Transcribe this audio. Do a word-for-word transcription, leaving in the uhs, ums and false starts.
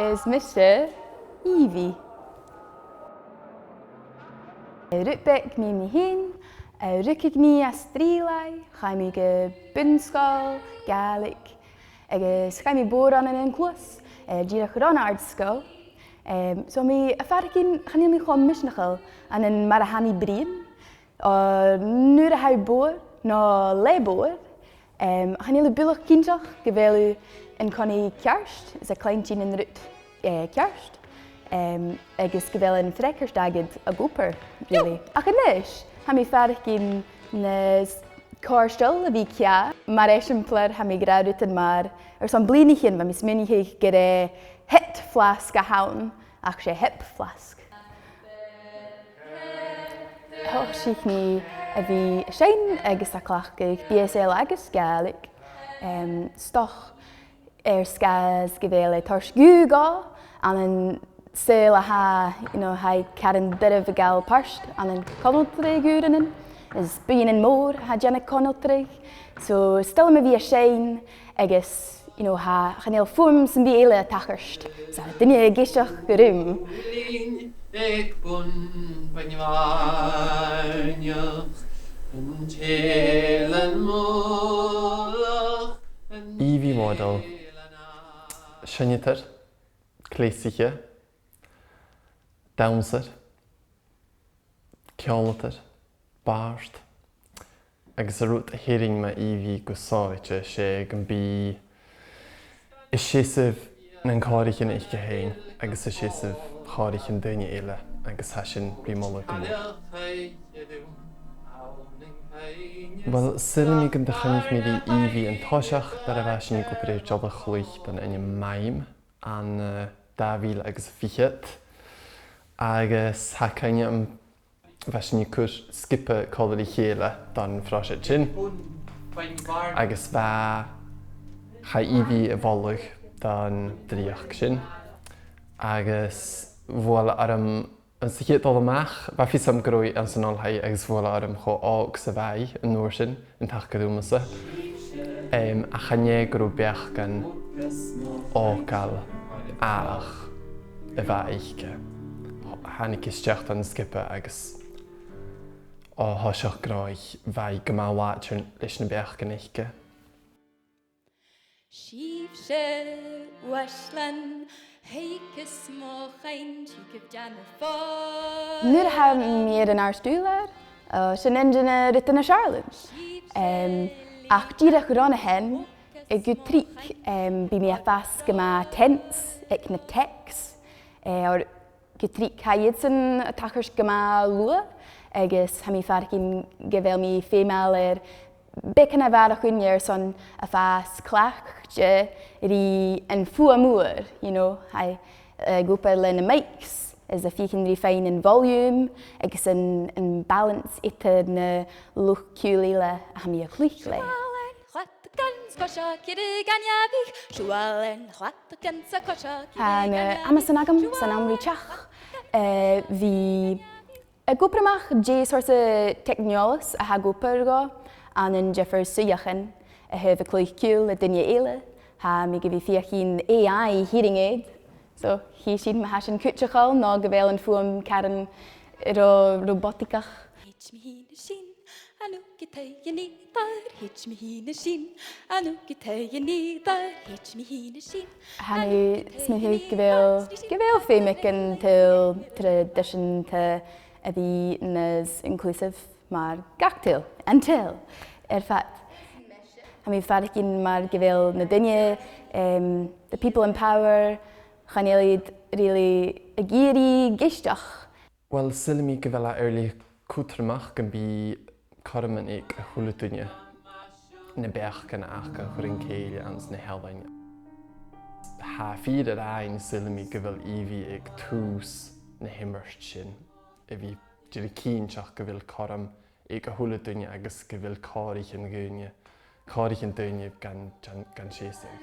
Is mise Evie. Rud beag mu mo dheidhinn, eh, rugadh mi à Sruighlea, chaidh mi gu bun-sgoil Ghàidhlig, agus chaidh mi bòrd ann an cluas, eh, dìreach ron àrd-sgoil. Em, so mi a' faireachdainn, chan eil mi cho misneachail ann mar a tha mi bruidhinn. Ò, nuair a tha thu bodhar, no le bodhar, em, chan eil thu buileach cinnteach gu bheil thu an-còmhnaidh ceart, is a' cluinntinn an rud, eh, ceart, em, agus gu bheil an freagairt agad ag obair, really. Ach a-nis, tha mi a' faireachdainn nas cofhurtail a bhith ceàrr, mar eisimpleir, tha mi ag ràdh rudan mar, airson bliadhnaichean, bha mi a' smaoineachadh gur e hip flask a th' ann, ach 's e hip flask. Thòisich mi a bhith a' seinn agus a' cleachdadh B S L agus Gàidhlig, em, 's dòcha air sgàth 's gu bheil e a' toirt guth dhomh ann an saoghal a tha, you know, tha e caran doirbh a' gabhail pàirt ann an conaltradh uaireannan, is buidhnean mòr a tha a' dèanamh conaltradh. So, 's toil leam a bhith a' seinn agus, you know, tha, chan eil fuaim sam bith eile a' tachairt. 'S tha daoine ag èisteachd rium. Aig bun bainbhearnach an t-eilean mhòir, an Evie Waddell, seinneadair, cleasaiche, dannsair, ceòladair, bàrd, agus an rud a tha air mo Evie gu sònraichte, 's e gum bi i a' seasamh nan còraichean aice fhèin, agus a' seasamh còraichean daoine eile, agus tha sin ri moladh gu mòr. Uill, saoilidh mi gun do choinnich mi ri Evie an toiseach, dar a bha sinn ag obair air dealbh-chluich don fhilm Mime ann an, eh, dà mhìle agus a fichead, agus tha cuimhne agam, bha sinn a' cur sgioba còmhla ri chèile don phròiseact sin, agus bha, chaidh Evie a mholadh don dreuchd sin, agus bhuail orm, anns a' chiad dol a-mach, bha fios agam gun robh i anns an oilthigh agus bhuail orm cho òg 's a bha i an uair sin, an taca riumsa. Em, ach chan e gun robh beachdan fhàgail ach a bha aice. Thàinig i a-steach don sgioba agus o thoiseach gun robh i, bha i gu math làidir leis na beachdan aice. Sibhse uaislean, thig is mo chainnt, thig a' dèanamh fo. Nuair a tha mi air an àrd-ùrlar, eh, sin aon de na rudan as fheàrr leam. Em, ach dìreach ron a sin, aig an taigh, em, bidh mi a' fàs gu math tense aig na techs, eh, or gu tric tha iadsan a' tachairt gu math luath, agus tha mi a' faireachdainn gu bheil mi feumail air beagan a bharrachd airson a' fàs cleachdte ri an fuaim mhòr, you know, tha, eh, ag obair leis na mics, is a' feuchainn ri faighinn an volume agus an, an balance eadar na luchd-ciùil eile a tha mi a' cluich leis. Tha na amasan agam san àm ri teachd, eh, bhith ag obair a-mach dè seòrsa teicneòlas a tha ag obair dhomh, ann an diofar suidheachain a thaobh a' chluich ciùil le daoine eile. Tha mi gu bhith a' feuchainn A I hearing aid, so chì sinn ma tha sin cuideachail no gu bheil an fhuaim caran ro robotic-ach. Thèid mi fhìn a sin, an-diugh thèid mi fhìn a sin, an-diugh thèid mi fhìn a sin. Tha mi a' smaoineachadh gu bheil, gu bheil feum aig an t-saoghal traidiseanta a bhith nas inclusive mar gach t-saoghal, an t-saoghal air fad. Tha mi a' faireachdainn mar gu bheil na daoine, em, the people in power, chan eil iad really ag iarraidh èisteachd. Uill, saoilidh mi gu bheil e air leth cudromach gum bi cothrom aig a h-uile duine na beachdan aca a chur an cèill anns na h-ealain. Tha fìor ràdh, saoilidh mi gu bheil Evie aig tús na h-iomairt sin, a bhith dìreach cinnteach gu bheil cothrom aig a h-uile duine agus gu bheil còraichean dhaoine, còraichean daoine gan, gan, gan seasamh.